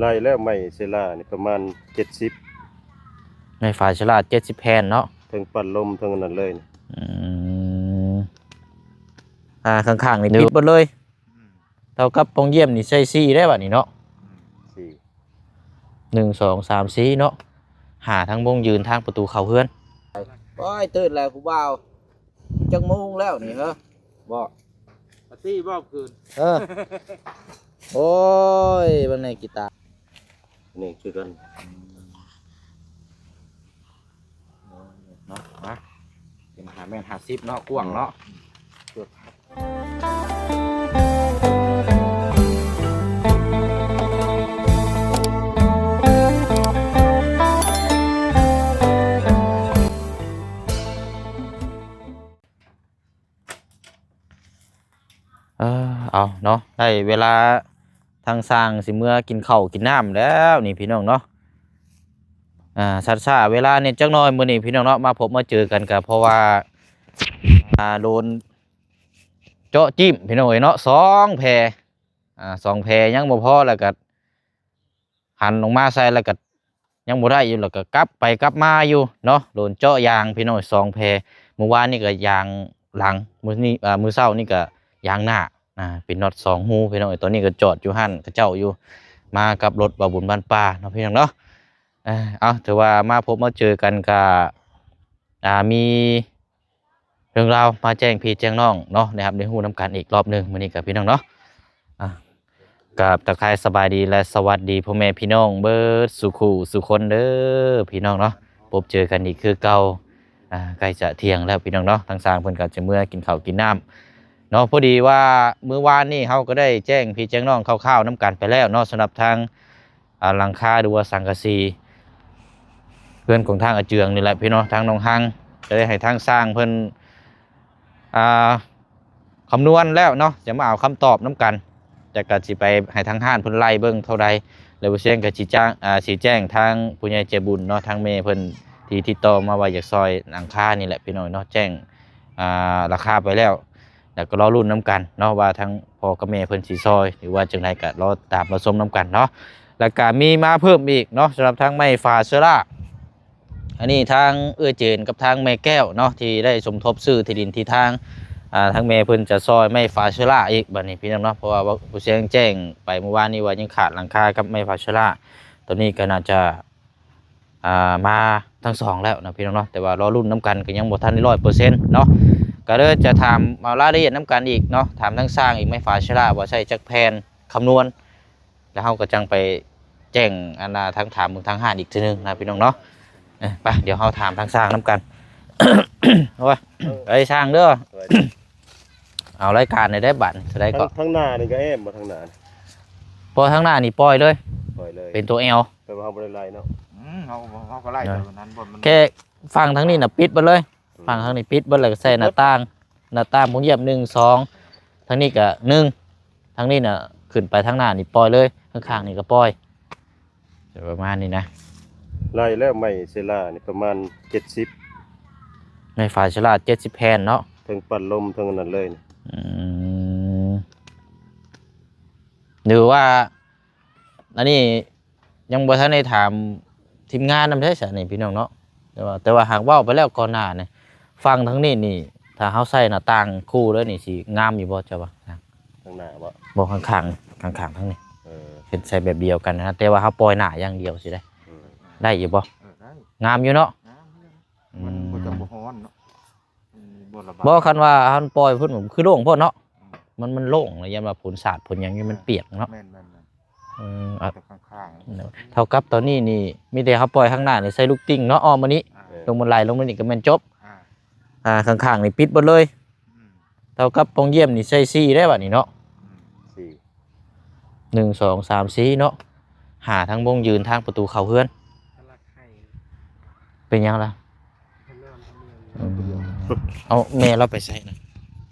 ໄລ່ແລ້ວໄມ້ເຊລານີ້ປະມານເຈັດສິບ ໄມ້ຝາເຊລາເຈັດສິບແຜ່ນເນາະ ເທິງປັດລົມເທິງອັນນັ້ນເລີຍນີ້. ອືມ ອ່າ ຂ້າງໆນີ້ປິດເບິດເລີຍ. ອືມ ເທົ່າກັບປ່ອງຢ້ຽມນີ້ໃສ່ສີ່ໄດ້ບາດນີ້ເນາະ. ອືມ ສີ່ ໜຶ່ງ ສອງ ສາມ ສີ່ເນາະ ຫາທັງວົງຢືນທາງປະຕູເຂົ້າເຮືອນ. ໂອ້ຍ ຕື່ນແລ້ວຜູ້ບ່າວ ຈັກໂມງແລ້ວນີ້ເຮີ ບໍ່ ປາຕີ້ບໍ່ຄືນ. ເອີ ໂອ້ຍ ເບິ່ງແດ່ກີຕາ ນີ້ຄືກັນ. ເນາະ ມາ ເປັນຫ້າແມັດຫ້າສິບເນາະ ກວ້າງເນາະ. ເອີ ເອົາເນາະ ໄດ້ເວລາທາງຊ່າງຊິເມືອກິນເຂົ້າກິນນ້ຳແລ້ວນີ້ພີ່ນ້ອງເນາະ. ອ່າ ຊັດຊ້າເວລານິດຈັກໜ້ອຍມື້ນີ້ພີ່ນ້ອງເນາະ ມາພົບມາເຈີກັນກະເພາະວ່າ ອ່າ ໂດນເຈາະຈີ້ມພີ່ນ້ອງເອີຍເນາະ ສອງແພ ອ່າ ສອງແພຍັງບໍ່ພໍ ແລ້ວກະຫັນອອກມາໃສ່ ແລ້ວກະຍັງບໍ່ໄດ້ຢູ່ ແລ້ວກະກັບໄປກັບມາຢູ່ເນາະ ໂດນເຈາະຢາງພີ່ນ້ອງ ສອງແພ. ມື້ວານນີ້ກະຢາງຫຼັງ ມື້ນີ້ ອ່າ ມື້ເຊົ້ານີ້ກະຢາງໜ້າ ອ່າ ເປັນນັອດສອງຮູພີ່ນ້ອງເອີຍ. ຕອນນີ້ກະຈອດຢູ່ຮ້ານເຂົາເຈົ້າຢູ່ ມາກັບລົດບ່າວບຸນບ້ານປ່າເນາະພີ່ນ້ອງເນາະ. ເອີ ເອົາ ຖືວ່າມາພົບມາເຈີກັນກະ ອ່າ ມີເລື່ອງລາວມາແຈ້ງພີ່ແຈ້ງນ້ອງເນາະ ໄດ້ຮັບໄດ້ຮູ້ນຳກັນອີກລອບໜຶ່ງມື້ນີ້ກັບພີ່ນ້ອງເນາະ. ອ່າ ກາບທັກທາຍສະບາຍດີ ແລະ ສະຫວັດດີພໍ່ແມ່ພີ່ນ້ອງເບິດສູ່ຄູ່ສູ່ຄົນເດີພີ່ນ້ອງເນາະ. ພົບເຈີກັນອີກຄືເກົ່າ ອ່າ ໃກ້ຈະທ່ຽງແລ້ວພີ່ນ້ອງເນາະ ທາງຊ່າງເພິ່ນກໍຈະເມືອກິນເຂົ້າກິນນ້ຳເນາະ. ພໍດີວ່າມື້ວານນີ້ເຮົາກໍໄດ້ແຈ້ງພີ່ແຈ້ງນ້ອງຄ່າວໆນຳກັນໄປແລ້ວເນາະ ສຳລັບທາງ ອ່າ ຫຼັງຄາ ຫຼືວ່າສັງກະສີເຮືອນຂອງທາງອາເຈືອງນີ້ແຫຼະພີ່ນ້ອງ ທາງໜອງຮັງ ຈະໄດ້ໃຫ້ທາງຊ່າງເພິ່ນ ອ່າ ຄຳນວນແລ້ວເນາະ ຈະມາເອົາຄຳຕອບນຳກັນ ແລ້ວກະຊິໄປໃຫ້ທາງຮ້ານເພິ່ນໄລ່ເບິ່ງເທົ່າໃດ ແລ້ວບໍ່ຊຽງກະຊິຈ້າງ ອ່າ ຊິແຈ້ງທາງຜູ້ໃຫຍ່ໃຈບຸນເນາະ ທາງແມ່ເພິ່ນທີ່ຕິດຕໍ່ມາວ່າຢາກຊ່ອຍຫຼັງຄານີ້ແຫຼະພີ່ນ້ອງເນາະ ແຈ້ງ ອ່າ ລາຄາໄປແລ້ວ ແລ້ວກໍລໍລຸ້ນນຳກັນເນາະ ວ່າທາງພໍ່ກັບແມ່ເພິ່ນຊິຊ່ອຍ ຫຼືວ່າຈັ່ງໃດກໍລໍຕາມລໍຊົມນຳກັນເນາະ. ແລ້ວກໍມີມາເພີ່ມອີກເນາະ ສຳລັບທາງໄມ້ຝາເຊລາ ອັນນີ້ທາງເອື້ອຍເຈນກັບທາງແມ່ແກ້ວເນາະ ທີ່ໄດ້ສົມທົບຊື້ທີ່ດິນທີ່ທາງ ອ່າ ທາງແມ່ເພິ່ນຈະຊ່ອຍໄມ້ຝາເຊລາອີກ ບັດນີ້ພີ່ນ້ອງເນາະ ເພາະວ່າຜູ້ຊຽງແຈ້ງໄປມື້ວານນີ້ວ່າຍັງຂາດຫຼັງຄາກັບໄມ້ຝາເຊລາ ຕອນນີ້ກໍໜ້າຈະ ອ່າ ມາທັງສອງແລ້ວນະພີ່ນ້ອງເນາະ ແຕ່ວ່າລໍລຸ້ນນຳກັນກໍຍັງບໍ່ທັນໄດ້ຮ້ອຍເປີເຊັນເນາະ. ກໍເລີຍຈະຖາມເອົາລາຍລະອຽດນຳກັນອີກເນາະ ຖາມທາງຊ່າງອີກ ໄມ້ຝາເຊລາວ່າໃຊ້ຈັກແຜ່ນ ຄຳນວນ ແລ້ວເຮົາກໍຈັ່ງໄປແຈ້ງ ອັນນ່າ ທາງຖາມເບິ່ງທາງຮ້ານອີກເທື່ອໜຶ່ງນະພີ່ນ້ອງເນາະ. ເອີ ໄປ ດຽວເຮົາຖາມທາງຊ່າງນຳກັນ. ໂອ້ຍ ເອີ ໄປຊ່າງເດີ ສະບາຍດີ ເອົາລາຍການໄດ້ໄດ໋ບັດ ເທົ່າໃດກໍ ທາງ ທາງໜ້ານີ້ກໍແອ້ມບໍ່ ທາງໜ້າ ບໍ່ ທາງໜ້ານີ້ປ່ອຍເລີຍ ປ່ອຍເລີຍ ເປັນຕົວແອວ ແຕ່ວ່າເຮົາບໍ່ໄດ້ໄລ່ເນາະ. ອືມ ເຮົາ ເຮົາກໍໄລ່ ເອີ ແຕ່ວ່ານັ້ນບໍ່ ມັນ ແຄ່ຝັ່ງທາງນີ້ນະປິດເບິດເລີຍ ອືມ ຝັ່ງທາງນີ້ປິດເບິດ ແລ້ວກໍໃສ່ໜ້າຕ່າງ ໜ້າຕ່າງໂຮງຢ້ຽມໜຶ່ງ ສອງ ທາງນີ້ກໍໜຶ່ງ ທາງນີ້ນະຂຶ້ນໄປທາງໜ້ານີ້ປ່ອຍເລີຍ ຂ້າງໆນີ້ກໍປ່ອຍ ປະມານນີ້ນະ. ໄລ່ແລ້ວໄມ້ເຊລານີ້ປະມານເຈັດສິບ ໄມ້ຝາເຊລາເຈັດສິບແຜ່ນເນາະ ເທິງປັດລົມເທິງອັນນັ້ນເລີຍນີ້. ອືມ ຫຼືວ່າ ອັນນີ້ຍັງບໍ່ທັນໄດ້ຖາມທີມງານນຳເດ້ຊະນີ້ພີ່ນ້ອງເນາະ ແຕ່ວ່າ ແຕ່ວ່າຫາກເວົ້າໄປແລ້ວກ່ອນໜ້ານີ້ ຝັ່ງທາງນີ້ນີ້ ຖ້າເຮົາໃສ່ໜ້າຕ່າງຄູ່ເລີຍນີ້ ຊິງາມຢູ່ບໍ່ ເຈົ້າວ່າ? ທາງໜ້າບໍ່? ບໍ່ ຂ້າງໆ ຂ້າງໆ ທາງນີ້ ເອີ ເຮັດໃສ່ແບບດຽວກັນນະ ແຕ່ວ່າເຮົາປ່ອຍໜ້າຢ່າງດຽວຊິໄດ້ ອືມ ໄດ້ຢູ່ບໍ່? ເອີ ໄດ້ ງາມຢູ່ເນາະ ງາມຢູ່ ມັນ ອືມ ບໍ່ ຈັ່ງບໍ່ຮ້ອນເນາະ ມັນບໍ່ລະບາຍ ບໍ່ ຄັນວ່າເຮົາປ່ອຍພຸ້ນ ຄືໂລ່ງໂພດເນາະ ອືມ ມັນ ມັນໂລ່ງ ແລ້ວຢ້ານວ່າຝົນສາດຝົນຫຍັງນີ້ມັນປຽກເນາະ ແມ່ນໆໆ ອືມ ເທົ່າກັບຕອນນີ້ນີ້ ມີແຕ່ເຮົາປ່ອຍທາງໜ້ານີ້ໃສ່ລູກຕິ່ງເນາະ ອ້ອມມານີ້ ອ່າ ລົງມາໄລ່ລົງມານີ້ກໍແມ່ນຈົບ ອ່າ ອ່າ ຂ້າງໆນີ້ປິດເບິດເລີຍ ອືມ ເທົ່າກັບປ່ອງຢ້ຽມນີ້ໃສ່ສີ່ໄດ້ບາດນີ້ເນາະ ອືມ ສີ່ ໜຶ່ງ ສອງ ສາມ ສີ່ເນາະ ຫາທັງວົງຢືນທາງປະຕູເຂົ້າເຮືອນ ເປັນຫຍັງລະ? ອືມ ເອົາແມ່ລາວໄປໃສນະ?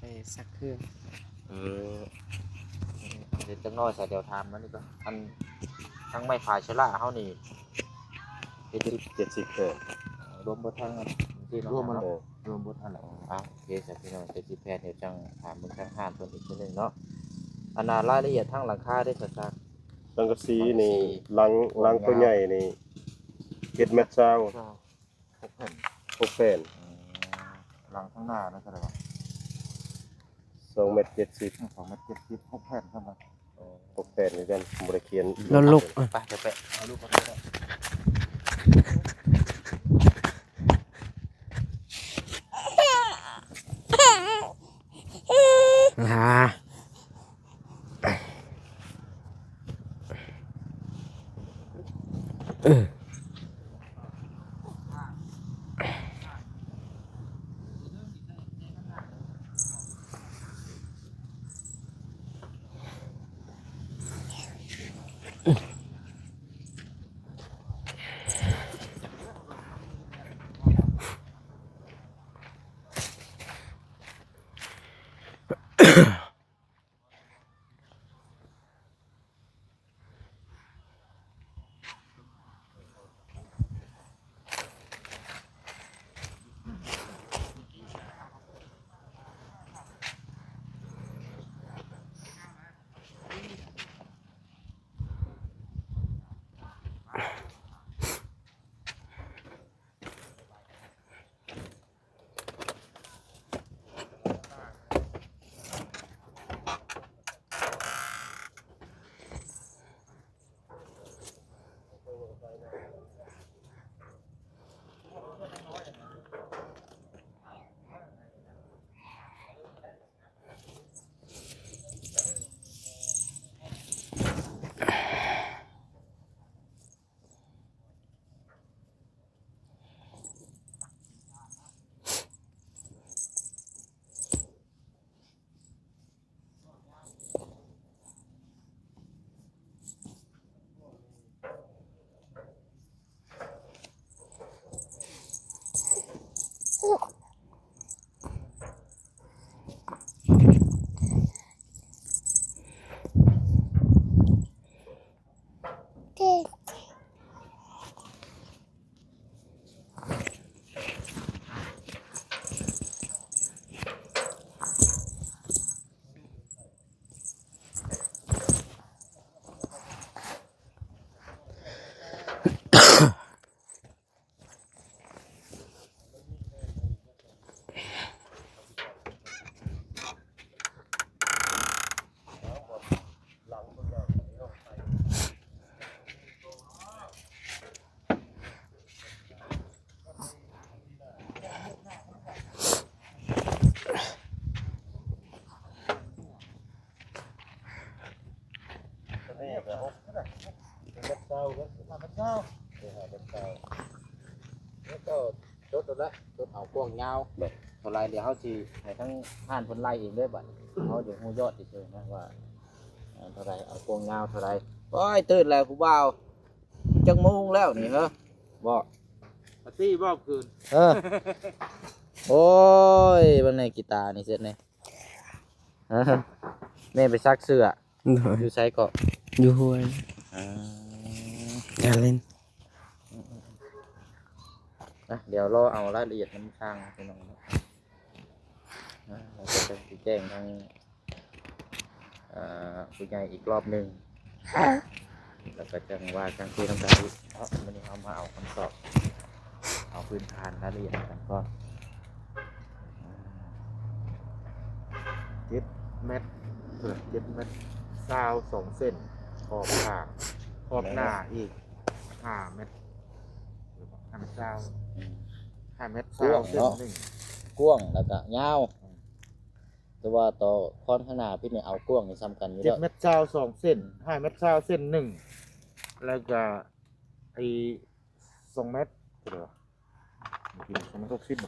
ໄປຊັກເຄື່ອງ ເອີ ເຮັດຈັກໜ້ອຍຊະ ດຽວຖາມມັນນີ້ກ່ອນ ອັນ ທາງໄມ້ຝາເຊລາເຮົານີ້ ເຈັດສິບ ເຈັດສິບແຜ່ນ ລວມເບິດທັງອັນນີ້ເນາະ ລວມໝົດ ເອີ ລວມເບິດຫັ້ນແຫຼະ ເອົາ ໂອເຄຊະພີ່ນ້ອງ ເຈັດສິບແຜ່ນ ດຽວຈັ່ງຖາມເບິ່ງທາງຮ້ານເພິ່ນອີກເທື່ອໜຶ່ງເນາະ ອັນນ່າ ລາຍລະອຽດທາງຫຼັງຄາເດ້ຊະ ຊ່າງ ສັງກະສີນີ້ ສັງກະສີ ຫຼັງ ຫຼັງໂຕໃຫຍ່ນີ້ ເຈັດແມັດຊາວ ຫົກແຜ່ນ ຫົກແຜ່ນ ອືມ ຫຼັງຂ້າງໜ້ານັ້ນເທົ່າໃດວະ? ສອງແມັດເຈັດສິບ ອືມ ສອງແມັດເຈັດສິບ ຫົກແຜ່ນເທົ່ານັ້ນ ຫົກແຜ່ນຄືກັນ ບໍ່ໄດ້ຂຽນ ລະລຸກ ໄປ ໄປ ໄປ ເອົາລູກກ່ອນກໍໄດ້ ອ່າ ເອີ.ເປັນແມັດຊາວເດີ ຫ້າແມັດຊາວ ເອີ ຫ້າແມັດຊາວ ແລ້ວກໍຈົດເອົາລະ ຈົດເອົາກວ້າງຍາວ ແມ່ນ ເທົ່າໃດ ດຽວເຮົາຊິໃຫ້ທາງຮ້ານເພິ່ນໄລ່ເອງເລີຍບັດນີ້ ເຮົາຢາກຮູ້ຍອດຊື່ໆນະວ່າ ເອີ ເທົ່າໃດ ເອົາກວ້າງຍາວເທົ່າໃດ. ໂອ້ຍ ຕື່ນແລ້ວຜູ້ບ່າວ ຈັກໂມງແລ້ວນີ້ເຮີ ບໍ່ ປາຕີ້ບໍ່ຄືນ ເອີ ໂອ້ຍ ເບິ່ງແນ່ ກີຕານີ້ເສັດແນ່ ເອີ ແມ່ໄປຊັກເສື້ອ ໂດຍ ຢູ່ໃສເກາະ? ຢູ່ຫ້ວຍ ອ່າ ກາເລນ ອືມໆໆ ນະ ດຽວລໍເອົາລາຍລະອຽດນຳທາງພີ່ນ້ອງເນາະ ນະ ແລ້ວກໍຈະຊິແຈ້ງທາງ ເອີ ຜູ້ໃຫຍ່ອີກລອບໜຶ່ງ ແລ້ວກໍຈັ່ງວ່າກັນ ຄຸຍນຳກັນອີກເນາະ. ມື້ນີ້ເຮົາມາເອົາຄຳຕອບ ເອົາພື້ນຖານລາຍລະອຽດນຳກັນກ່ອນ. ເຈັດແມັດ ເທົ່າໃດ? ເຈັດແມັດຊາວສອງເຊັນ ຂອບຂ້າງ ຂອບໜ້າອີກຫ້າແມັດ ຫ້າແມັດຊາວ ອືມ ຫ້າແມັດຊາວເຊັນໜຶ່ງ ກວ້າງ ແລ້ວກໍຍາວ ອືມ ແຕ່ວ່າຕໍ່ຄວາມຂ້າງໜ້າພີ້ນີ້ ເອົາກວ້າງນີ້ສ່ຳກັນຢູ່ ເຈັດແມັດຊາວສອງເຊັນ ອືມ ຫ້າແມັດຊາວເຊັນໜຶ່ງ ແລ້ວກໍໄອ້ສອງແມັດ ເທົ່າໃດວະ? ມັນເປັນສອງແມັດຫົກສິບ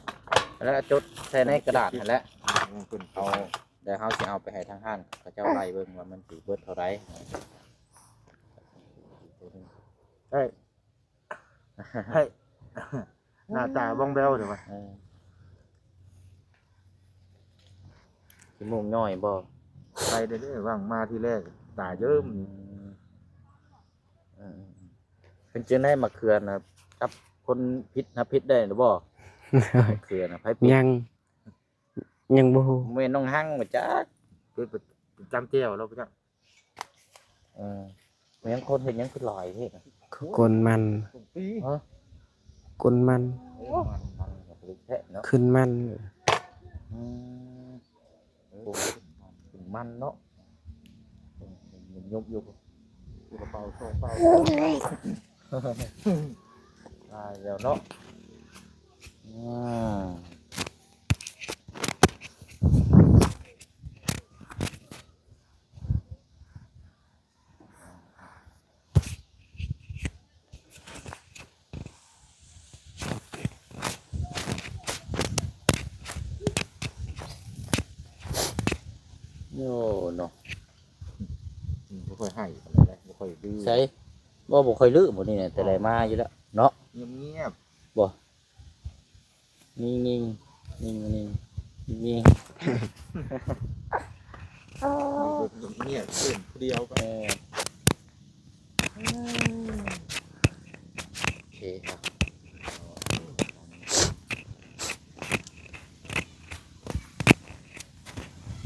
ແລ້ວຈົດໃສ່ໃນກະດາດຫັ້ນແຫຼະ ເອົາ ດຽວເຮົາຊິເອົາໄປໃຫ້ທາງຮ້ານເຂົາເຈົ້າໄລ່ເບິ່ງວ່າມັນຊິເບິດເທົ່າໃດ. ເອີຍ ເຮີ້ຍ ໜ້າຕາບ້ອງແບ້ວເດ້ວະ ເອີ ຂີ້ມູກຍ້ອຍບໍ່? ໄປເດ້ ຫວ່າງມາທີແລກຕາເຢີ້ມ ອືມ ເອີ ເປັນຈັ່ງໃດ ໝາກເຂືອນະ ຈັບຄົນຜິດນະຜິດໄດ້ຫຼືບໍ່? ໝາກເຂືອນະ ໃຜຜິດ? ຍັງ ຍັງບໍ່ຮູ້ ແມ່ນນ້ອງຮັງບໍ່ຈັກ ໄປ ໄປ ໄປຈຳແຈ່ວລາວບໍ່ຈັກ ເອີ ແມ່ນຄົນເຮັດຫຍັງຄືຫຼາຍແທ້ນະ? ຄົນມັນ ຮະ? ຄົນມັນ ເອີ ມັນ ມັນກໍເລິກແທ້ເນາະ ຂຶ້ນມັນ ອືມ ໂອ້ ຂຶ້ນມັນເນາະ ຍົບຢູ່ ກະເປົາສອງເປົາ ຕາຍແລ້ວເນາະ ອືມ. ໂອ້ ເນາະ ອືມ ບໍ່ຄ່ອຍໃຫ້ປານໃດ ບໍ່ຄ່ອຍດື້ ໃສ ບໍ່ ບໍ່ຄ່ອຍດື້ ບໍ່ນີ້ນະ ແຕ່ໄດ້ມາຢູ່ແລ້ວເນາະ ງຽບໆ ບໍ່. ນິ່ງໆ ນິ່ງໆ ນິ່ງໆ ເອີ ເປັນຜູ້ດຽວໄປ ເອີ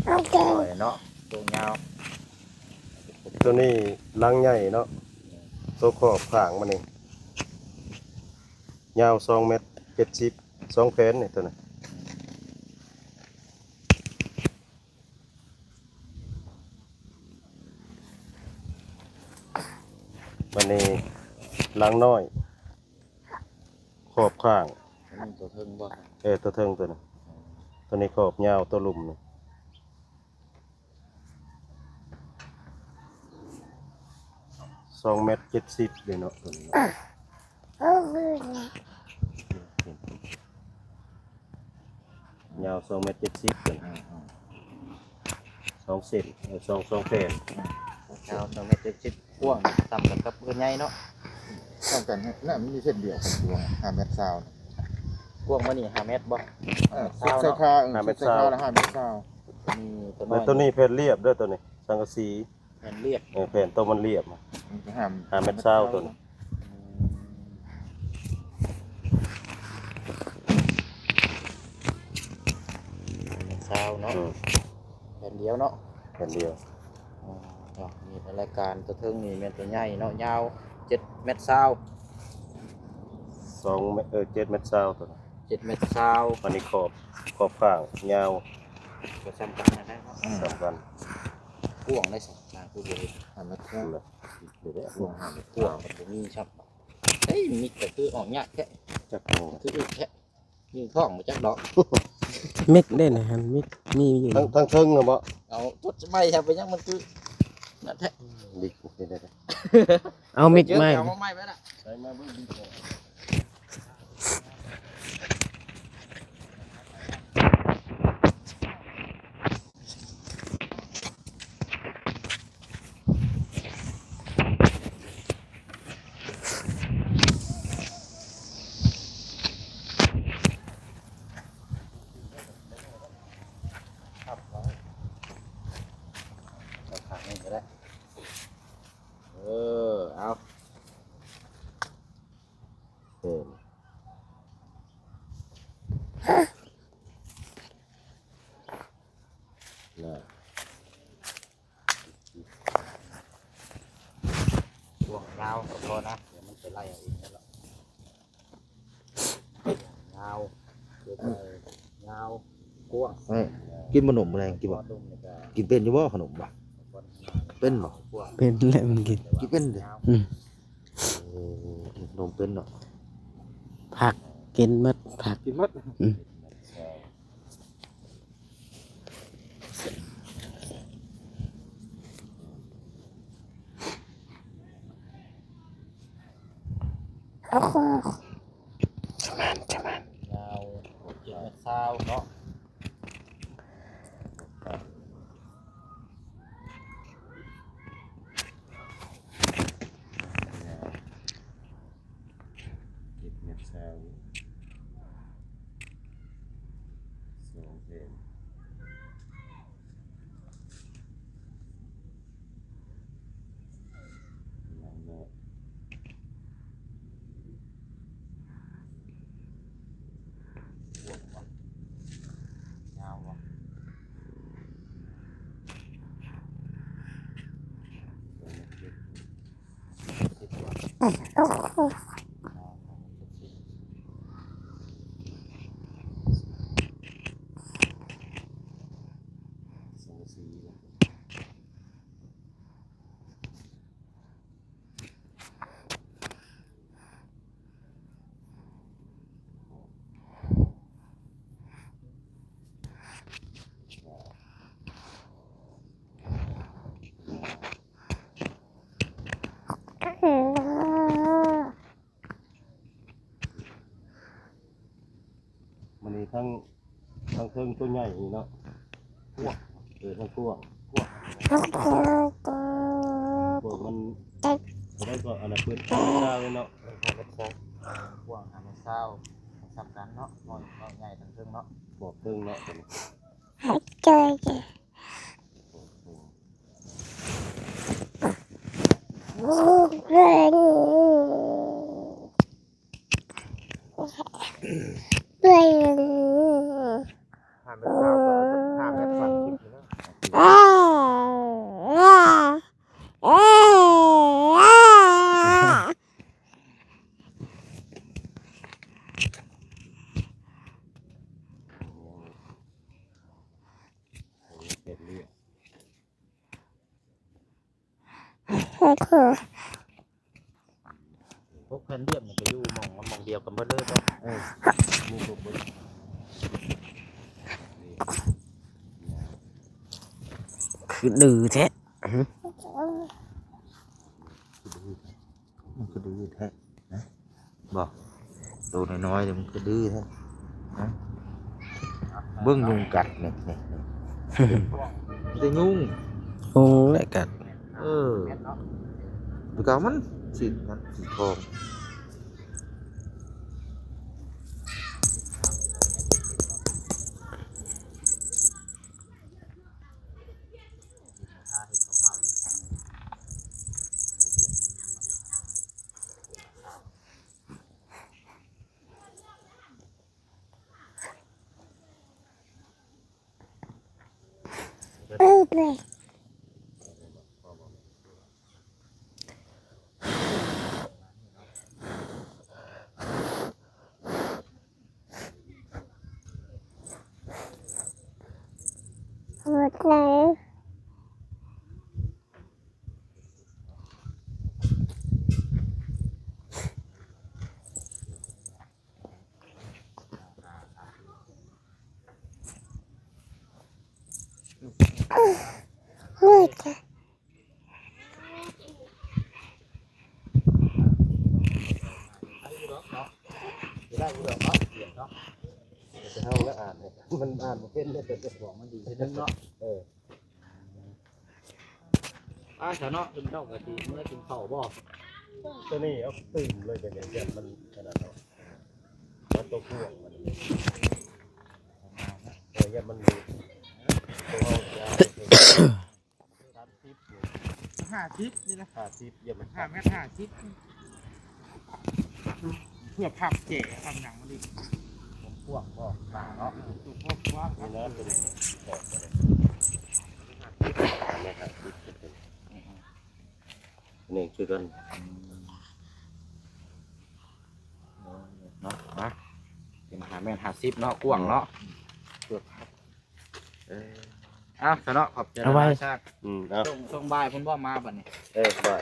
ໂອເຄ ໂຕຍາວ ໂຕນີ້ຫຼັງໃຫຍ່ເນາະ ໂຕຂອບຂ້າງມັນນີ້ ຍາວສອງແມັດເຈັດສິບ ສອງແຜ່ນນີ້ ໂຕນີ້ ບາດນີ້ຫຼັງນ້ອຍ ຂອບຂ້າງ ອັນນີ້ຕົວເທິງບໍ່? ເອີ ຕົວເທິງຕົວນີ້ ອໍ ຕົວນີ້ຂອບຍາວ ຕົວລຸ່ມນີ້ ສອງແມັດເຈັດສິບເດ້ເນາະ ຕົວນີ້ເນາະ ຍາວສອງແມັດເຈັດສິບ ຕົວນີ້ ອືມໆ ສອງເຊັນ ເອີ ສອງ ສອງແຜ່ນ ອືມ ຍາວສອງແມັດເຈັດສິບ ກວ້າງສ່ຳກັນກັບເຮືອນໃຫຍ່ເນາະ ສ່ຳກັນ ນັ້ນມັນມີເສັ້ນດຽວກັນ ກວ້າງຫ້າແມັດຊາວ ກວ້າງມານີ້ຫ້າແມັດບໍ່? ເອີ ຫ້າແມັດຊາວເນາະ ໃສ່ຄາ ເອີ ຫ້າແມັດຊາວ ໃສ່ຄາລະຫ້າແມັດຊາວ ມີຕົວນ້ອຍ ແລ້ວຕົວນີ້ແຜ່ນລຽບເດີ ຕົວນີ້ສັງກະສີ ແຜ່ນລຽບ ເອີ ແຜ່ນໂຕມັນລຽບ ມັນກໍຫ້າ ຫ້າແມັດຊາວ ໂຕນີ້ ອືມ ຫ້າແມັດຊາວເນາະ ອືມ ແຜ່ນດຽວເນາະ ແຜ່ນດຽວ ອໍ ເນາະ ມີລາຍການ ຕົວເທິງນີ້ແມ່ນຕົວໃຫຍ່ເນາະ ຍາວເຈັດແມັດຊາວ ສອງແມັດ ເອີ ເຈັດແມັດຊາວ ຕົວນີ້ ເຈັດແມັດຊາວ ອັນນີ້ຂອບ ຂອບຂ້າງຍາວ ກໍສ່ຳກັນນັ້ນແຫຼະເນາະ ອືມ ສ່ຳກັນ ກວ້າງໄດ້ຊັ້ນນາ ຄືບໍ່ເຫັນ ຫ້າແມັດກວ້າງ ເດີ ກວ້າງຫ້າແມັດກວ້າງ ມັນບໍ່ມີຊ້ຳ ເອີຍ ມິກກໍຄືອອກຍາກແທ້ ຈັກໂມງ ຄືອຶດແທ້ ຍິງທ້ອງບໍ່ຈັກດອກ ມິກເດ້ນະຫັ້ນ ມິກມີຢູ່ ທາງ ທາງເທິງນະບໍ່? ເອົາຕົດສະໄໝ ເປັນຫຍັງມັນຄືນັ້ນແທ້ ດິກ ເອົາມິກໃໝ່ ເອົາມາໃໝ່ໄປລະ ໃສ່ມາເບິ່ງດິກ ເອົາຂ້າງນີ້ກໍໄດ້ ເອີ ເອົາ ເອີ ນະ ກວ້າງຍາວກໍພໍນະ ດຽວມັນໄປໄລ່ເອົາເອງນັ້ນລະ ຍາວ ຍາວ ກວ້າງ ເອີ ກິນບໍ່ໜົມແລງ ກິນບໍ່? ກິນເປັນຢູ່ບໍ່ຂະໜົມ? ເປັນບໍ່? ເປັນແຫຼະມັນກິນ ກິນເປັນເດ ອືມ ໂອ້ ໜົມເປັນເນາະ ຜັກກິນໝົດ ຜັກກິນໝົດ ອືມ. ປະມານ ປະມານ ຍາວເຈັດແມັດຊາວເນາະ. ເຈັດແມັດຊາວ ສອງແຜ່ນ ຫຼັງເນາະ. มันนี่ทั้ง ทั้งเทิงตัวใหญ่นี่เนาะ กว้าง เออ ทั้งกว้าง กว้าง กว้างมัน เท่าใดก็อันนั้นเพิ่น ห้าเมตรซาวเนาะ เออ ห้าเมตรซาว กว้างห้าเมตรซาว ซ้ำกันเนาะ น้อย น้อยใหญ่ทั้งเทิงเนาะ บอกเทิงเนาะ ตัวนี้ ห้าเมตรซาว ห้าเมตรซาว ห้าเมตรสามสิบนี่นะ พวกแผ่นเหลี่ยมนี่ก็อยู่หม่อง หม่องเดียวกันเบิดเลยบ่? เออ มีครบเบิด คือดื้อแท้ หึ มันคือดื้อแท้นะ บ่ โตน้อยๆ นี่มันคือดื้อแท้นะ เบิ่งยุงกัดนี่ นี่ นี่ มีแต่ยุง ยุงแหละกัด เออ แตะกาวมันสีนั้นสีทอง ได้อยู่ดอกเนาะ เดี๋ยวได้อยู่ดอกเนาะ เดี๋ยวเนาะ เดี๋ยวจะเฮาแล้วอ่านเนี่ย มันอ่านบ่เป็นเนี่ย แต่เจ้าของมันดีเท่านั้นเนาะ เออ อ่า ซะเนาะ เพิ่นเจ้าก็สิเมื่อกินข้าวบ่ ตัวนี้เอาตื่มเลย เป็นอย่างเงี้ย มันขนาดเนาะ แล้วตัวพ่วงมัน เออ อย่ามันหลุด ตัวเอายาว สามสิบ ห้าสิบนี่นะ ห้าสิบ อย่ามัน ห้าเมตรห้าสิบ เพื่อพับแจพับหยังมันดิ ผมพ่วงบ่ มาเนาะ ตัวพ่วง นี่นะ ตัวนี้ ห้าเมตรห้าสิบ นี่คือกัน เนาะ มา เป็นห้าเมตรห้าสิบเนาะ กว้างเนาะ เพื่อพับ เออ เอาซะเนาะ ขอบใจ เอาไว้ หลายๆ ซะ อืม เอา ช่วง ช่วงบ่ายเพิ่นบ่มาบัดนี้ เออ บ่าย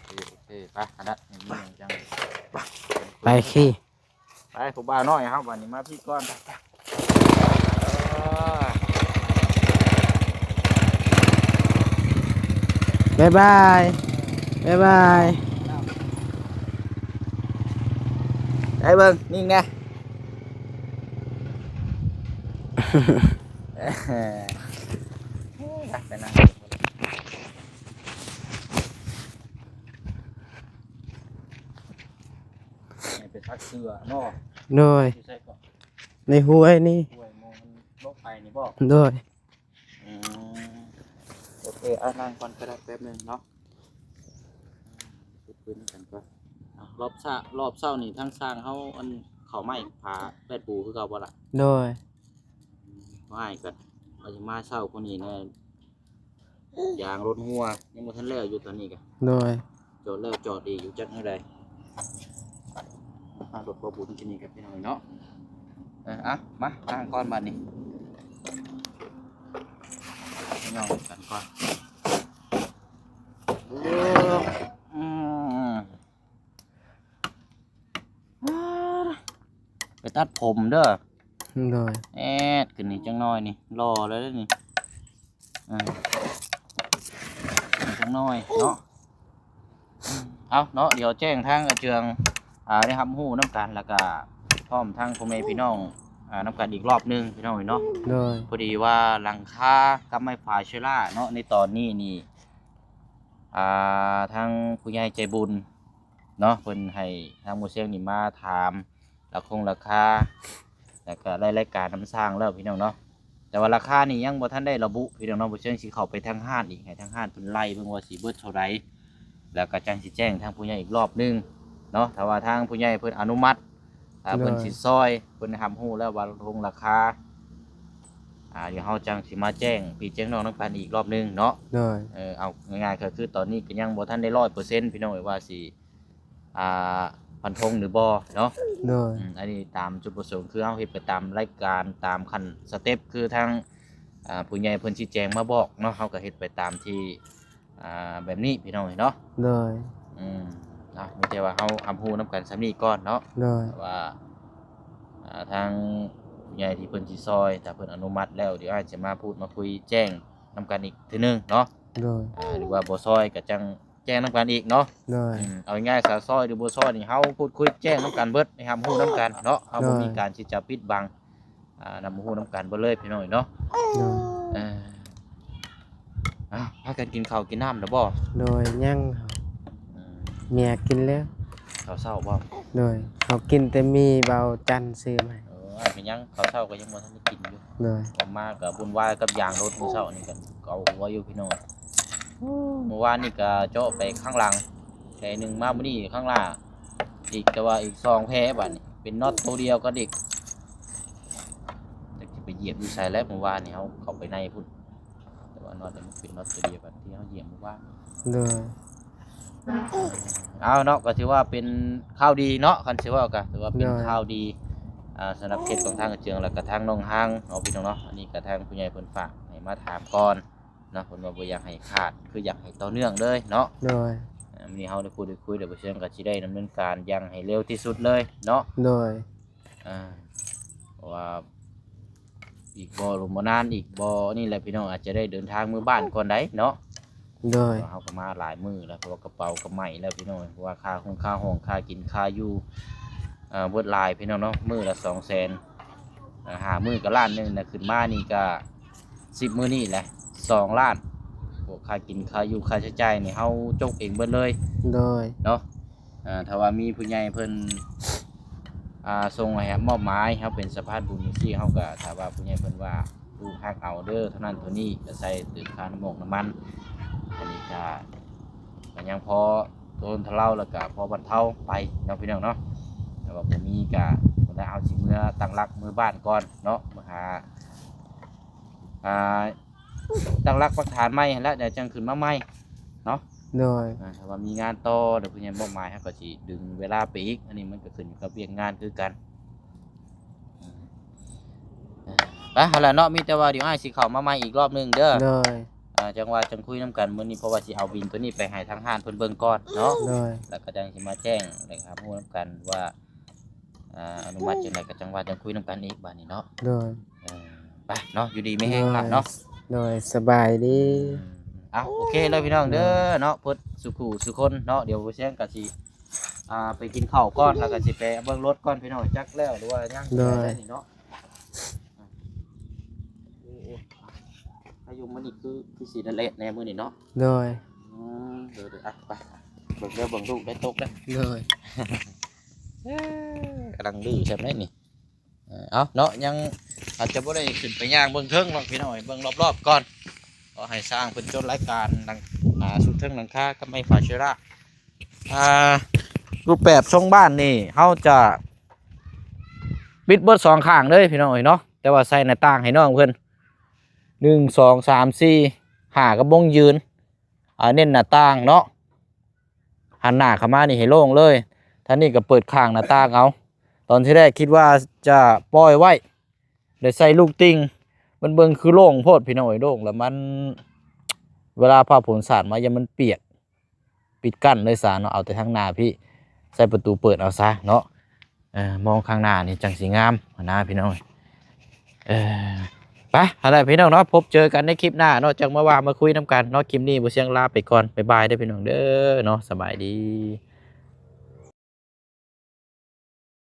โอเค โอเค ไป อันนั้น นี่มีหยังจัง ไป ขี่ ไป ผู้บ่าวน้อยเฮาบัดนี้ มาพี้ก่อน เออ บ๊ายบาย บ๊ายบาย ไปเบิ่ง นิ่งแน่ ไปนั่ง ให้ไปซักเสื้อเนาะ โดย อยู่ไสก่อน ในห้วยนี่ ห้วยมองมันลกไปนี่บ่ โดย อืม โอเค อ่ะ นั่งก่อนก็ได้แป๊บหนึ่งเนาะ อืม คุยกันก่อน อ่ะ รอบเช้า รอบเช้านี่ทางช่างเฮาอันเข้าไม้ผาแปดปูคือเก่าบ่ล่ะ โดย อืม บ่อ้ายก็ว่าสิมาเช้ากว่านี้แน่ ยางรถหัว ยังบ่ทันแล้วอยู่ตอนนี้ก็ โดย ຈອດແລ້ວຈອດອີກຢູ່ ຈັກແນວໃດ. ມາລົດບໍ່ບຸນກິນນີ້ກັບພີ່ນ້ອງເນາະ. ເອີ ອ່ະ ມາ ລ້າງກ່ອນບາດນີ້ ພີ່ນ້ອງກັນກ່ອນ. ເອີ ອືມ ໄປຕັດຜົມເດີ. ໂດຍ ແອດຂຶ້ນນີ້ຈັກໜ້ອຍນີ້ ຫຼໍ່ແລ້ວເດ້ນີ້. ອ່າ ຈັກໜ້ອຍເນາະ. ເອົາເນາະ ດຽວແຈ້ງທາງອາເຈືອງ ອ່າ ໄດ້ຮັບຮູ້ນຳກັນ ແລ້ວກະພ້ອມທັງພໍ່ແມ່ພີ່ນ້ອງ ອ່າ ນຳກັນອີກລອບໜຶ່ງ ພີ່ນ້ອງເອີຍເນາະ. ໂດຍ ພໍດີວ່າຫຼັງຄາກັບໄມ້ຝາເຊລາເນາະ ໃນຕອນນີ້ນີ້ ອ່າ ທາງຜູ້ໃຫຍ່ໃຈບຸນເນາະ ເພິ່ນໃຫ້ທາງໝູ່ຊຽງນີ້ມາຖາມ ລາຄງລາຄາ ແລ້ວກະໄລ່ລາຍການນຳຊ່າງແລ້ວ ພີ່ນ້ອງເນາະ. ແຕ່ວ່າລາຄານີ້ຍັງບໍ່ທັນໄດ້ລະບຸ ພີ່ນ້ອງເນາະ. ບໍ່ເຊີງຊິເຂົ້າໄປທາງຮ້ານອີກ ໃຫ້ທາງຮ້ານເພິ່ນໄລ່ເບິ່ງວ່າຊິເບິດເທົ່າໃດ ແລ້ວກະຈັ່ງຊິແຈ້ງທາງຜູ້ໃຫຍ່ອີກລອບໜຶ່ງເນາະ. ຖ້າວ່າທາງຜູ້ໃຫຍ່ເພິ່ນອະນຸມັດ ອ່າ ໂດຍ ເພິ່ນຊິຊ່ອຍ ເພິ່ນຮັບຮູ້ແລ້ວວ່າລົງລາຄາ ອ່າ ດຽວເຮົາຈັ່ງຊິມາແຈ້ງພີ່ແຈ້ງນ້ອງນຳກັນອີກລອບໜຶ່ງເນາະ. ໂດຍ ເອີ ເອົາງ່າຍໆ ກໍຄືຕອນນີ້ກໍຍັງບໍ່ທັນໄດ້ຮ້ອຍເປີເຊັນ ພີ່ນ້ອງເອີຍ ວ່າຊິ ອ່າ ຟັນທງຫຼືບໍ່ເນາະ. ໂດຍ ອືມ ອັນນີ້ຕາມຈຸດປະສົງ ຄືເຮົາເຮັດໄປຕາມລາຍການ ຕາມຂັ້ນສະເຕັບ ຄືທາງ ອ່າ ຜູ້ໃຫຍ່ເພິ່ນຊີ້ແຈງມາບອກເນາະ. ເຮົາກໍເຮັດໄປຕາມທີ່ ອ່າ ແບບນີ້ ພີ່ນ້ອງເນາະ. ໂດຍ ອືມ ເນາະ ມີແຕ່ວ່າເຮົາຮັບຮູ້ນຳກັນສ່ຳນີ້ກ່ອນເນາະ. ໂດຍ ວ່າ ອ່າ ທາງຜູ້ໃຫຍ່ທີ່ເພິ່ນຊິຊ່ອຍ ຖ້າເພິ່ນອະນຸມັດແລ້ວ ດຽວອ້າຍຈະມາພູດມາຄຸຍແຈ້ງນຳກັນອີກເທື່ອໜຶ່ງເນາະ. ໂດຍ ອ່າ ຫຼືວ່າບໍ່ຊ່ອຍກໍຈັ່ງ ແຈ້ງນຳກັນອີກເນາະ. ໂດຍ ອືມ ເອົາງ່າຍໆ ຊະ ຊ່ອຍຫຼືບໍ່ຊ່ອຍນີ້ ເຮົາພູດຄຸຍແຈ້ງນຳກັນເບິດ ໃຫ້ຮັບຮູ້ນຳກັນເນາະ. ເຮົາບໍ່ມີການທີ່ຈະປິດບັງ ອ່າ ນຳຮູ້ນຳກັນເບິດເລີຍ ພີ່ນ້ອງເນາະ. ໂດຍ ເອີ ເອົາ ພາກັນກິນເຂົ້າກິນນ້ຳແລ້ວບໍ່? ໂດຍ ຍັງ. ອືມ ເມຍກິນແລ້ວ ເຂົ້າເຊົ້າບໍ່? ໂດຍ ເຮົາກິນແຕ່ໝີ່ເບົາຈັນຊື້ມາໃຫ້. ເອີ ເປັນຫຍັງ ເຂົ້າເຊົ້າກໍຍັງບໍ່ທັນໄດ້ກິນຢູ່. ໂດຍ ອອກມາກໍວຸ່ນວາຍກັບຢາງລົດ ມື້ເຊົ້ານີ້ກໍເກົາຫົວຢູ່ ພີ່ນ້ອງ. ໂອ້ ມື້ວານນີ້ກໍເຈາະໄປຂ້າງຫຼັງແຜໜຶ່ງ ມາມື້ນີ້ຂ້າງໜ້າອີກ ແຕ່ວ່າອີກສອງແຜ. ບາດນີ້ເປັນນັອດໂຕດຽວກັນອີກ ຈັກຊິໄປຢຽບຢູ່ໃສແລ້ວ. ມື້ວານນີ້ເຮົາເຂົ້າໄປໃນພຸ້ນ ແຕ່ວ່ານັອດນີ້ມັນເປັນນັອດໂຕດຽວກັນທີ່ເຮົາຢຽບມື້ວານ. ໂດຍ ເອົາເນາະ ກໍຖືວ່າເປັນຂ່າວດີເນາະ. ຄັນຊິເວົ້າກໍຖືວ່າເປັນ ໂດຍ ຂ່າວດີ ອ່າ ສຳລັບເຂດຂອງທາງອາເຈືອງ ແລ້ວກໍທາງໜອງຮາງເນາະ ພີ່ນ້ອງເນາະ. ອັນນີ້ກໍທາງຜູ້ໃຫຍ່ເພິ່ນຝາກໃຫ້ມາຖາມກ່ອນເນາະ ເພິ່ນວ່າບໍ່ຢາກໃຫ້ຂາດ ຄືຢາກໃຫ້ຕໍ່ເນື່ອງເລີຍເນາະ. ໂດຍ ອ່າ ມື້ນີ້ເຮົາໄດ້ພູດໄດ້ຄຸຍແລ້ວ ບໍ່ເຊີງກໍຊິໄດ້ດຳເນີນການຢ່າງໃຫ້ເລັວທີ່ສຸດເລີຍເນາະ. ໂດຍ ອ່າ ເພາະວ່າອີກບໍ່ດົນບໍ່ນານ ອີກບໍ່ນີ້ແຫຼະ ພີ່ນ້ອງ ອາດຈະໄດ້ເດີນທາງເມືອບ້ານກ່ອນໃດເນາະ. ໂດຍ ເຮົາກໍມາຫຼາຍມື້ແລ້ວ ເພາະວ່າກະເປົາກໍໄໝ້ແລ້ວ ພີ່ນ້ອງ. ເພາະວ່າຄ່າໂຮງຄ່າຫ້ອງ ຄ່າກິນຄ່າຢູ່ ເອີ ເບິດຫຼາຍ ພີ່ນ້ອງເນາະ. ມື້ລະສອງແສນ ເອີ ຫ້າມື້ກໍລ້ານໜຶ່ງນະ ຂຶ້ນມານີ້ກໍສິບມື້ນີ້ແຫຼະ ສອງລ້ານ. ພວກຄ່າກິນຄ່າຢູ່ ຄ່າໃຊ້ຈ່າຍນີ້ເຮົາຈົກເອງເບິດເລີຍ. ໂດຍ ເນາະ. ອ່າ ຖ້າວ່າມີຜູ້ໃຫຍ່ເພິ່ນ ອ່າ ສົ່ງໃຫ້ ມອບໝາຍ ເຮົາເປັນສະພານບຸນຈັ່ງຊີ້ ເຮົາກໍ ຖ້າວ່າຜູ້ໃຫຍ່ເພິ່ນວ່າ ລູກຮັກເອົາເດີ ເທົ່ານັ້ນເທົ່ານີ້ ກໍໃສ່ຕື່ມຄ່ານ້ຳໝອກນ້ຳມັນ. ອັນນີ້ກໍ ກໍຍັງພໍໂຕນທະເລົາ ແລ້ວກໍພໍບັນເທົາໄປເນາະ ພີ່ນ້ອງເນາະ. ແຕ່ວ່າບໍ່ມີກໍ ບໍ່ໄດ້ ເຮົາຊິເມືອຕັ້ງຫຼັກເມືອບ້ານກ່ອນເນາະ ມາຫາ ອ່າ ຕັ້ງຫຼັກປັກຖານໃໝ່ຫັ້ນແຫຼະ ດຽວຈັ່ງຂຶ້ນມາໃໝ່ເນາະ. ໂດຍ ອ່າ ຖ້າວ່າມີງານຕໍ່ ດຽວເພິ່ນຍັງມອບໝາຍ ເຮົາກໍຊິດຶງເວລາໄປອີກ. ອັນນີ້ມັນກໍຂຶ້ນຢູ່ກັບວຽກງານຄືກັນ. ໄປ ຫັ້ນແຫຼະເນາະ ມີແຕ່ວ່າດຽວອ້າຍຊິເຂົ້າມາໃໝ່ອີກລອບໜຶ່ງເດີ. ໂດຍ ອ່າ ຈັ່ງວ່າຈັ່ງຄຸຍນຳກັນມື້ນີ້ ເພາະວ່າຊິເອົາບິນໂຕນີ້ໄປໃຫ້ທາງຮ້ານເພິ່ນເບິ່ງກ່ອນເນາະ. ໂດຍ ແລ້ວກໍຈັ່ງຊິມາແຈ້ງ ແລ້ວກໍຮັບຮູ້ນຳກັນວ່າ ອ່າ ອະນຸມັດຈັ່ງໃດກໍຈັ່ງວ່າຈັ່ງຄຸຍນຳກັນອີກບາດນີ້ເນາະ. ໂດຍ ເອີ ໄປເນາະ ຢູ່ດີມີແຮງຫຼາຍເນາະ. ໂດຍ ສະບາຍດີ. ອືມ ອ່ະ ໂອເຄເລີຍພີ່ນ້ອງເດີເນາະ ເພິ່ນສູ່ຄູ່ສູ່ຄົນເນາະ. ດຽວບໍ່ແຊງກໍຊິ ອ່າ ໄປກິນເຂົ້າກ່ອນ ແລ້ວກໍຊິໄປເບິ່ງລົດກ່ອນພີ່ນ້ອງ ຈັກແລ້ວຫຼືວ່າຍັງ. ໂດຍ ນີ້ເນາະ. ໂອ້ ໂອ້ ອາຍຸມື້ນີ້ຄື ຄືຊິແດດແດ່ມື້ນີ້ເນາະ. ໂດຍ ອືມ ໂດຍໆ ອ່ະ ໄປ ເບິ່ງເດີ ເບິ່ງລູກໄດ້ຕົກເດີ. ໂດຍ ກຳລັງດື້ຊ່ຳໃດນີ້. ເອີ ເອົາເນາະ ຍັງອາດຈະບໍ່ໄດ້ຂຶ້ນໄປຍ່າງເບິ່ງເທິງເນາະ ພີ່ນ້ອງເອີຍ ເບິ່ງລອບໆກ່ອນ. ກໍໃຫ້ຊ່າງເພິ່ນຈົດລາຍການຫຼັງ ອ່າ ຊຸດເທິງຫຼັງຄາກັບໄມ້ຝາເຊລາ. ອ່າ ຮູບແບບຊົງບ້ານນີ້ ເຮົາຈະປິດເບິດສອງຂ້າງເລີຍ ພີ່ນ້ອງເອີຍເນາະ. ແຕ່ວ່າໃສ່ໜ້າຕ່າງໃຫ້ນ້ອງເພິ່ນ ໜຶ່ງ ສອງ ສາມ ສີ່ ຫ້າ ກັບບົງຢືນ. ອ່າ ເນັ້ນໜ້າຕ່າງເນາະ. ຫັນໜ້າເຂົ້າມານີ້ໃຫ້ໂລ່ງເລີຍ. ທາງນີ້ກໍເປີດຂ້າງໜ້າຕ່າງເອົາ. ຕອນທີແລກຄິດວ່າຈະປ່ອຍໄວ້ ໄດ້ໃສ່ລູກຕິ່ງ ມັນເບິ່ງຄືໂລ່ງໂພດພີ່ນ້ອງເອີຍ. ໂລ່ງແລ້ວມັນ ເວລາຟ້າຝົນສາດມາ ຢ້ານມັນປຽກ ປິດກັ້ນເລີຍຊະເນາະ. ເອົາແຕ່ທາງໜ້າພີ້ ໃສ່ປະຕູເປີດເອົາຊະເນາະ. ເອີ ມອງຂ້າງໜ້ານີ້ຈັ່ງຊິງາມຫັ້ນນະພີ່ນ້ອງ. ເອີ ໄປ ຫັ້ນແຫຼະພີ່ນ້ອງເນາະ, ພົບເຈີກັນໃນຄລິບໜ້າເນາະ, ຈັ່ງມາວ່າມາຄຸຍນຳກັນເນາະ. ຄລິບນີ້ບໍ່ສຽງລາໄປກ່ອນ, ບາຍບາຍເດີພີ່ນ້ອງເດີເນາະ, ສະບາຍດີ.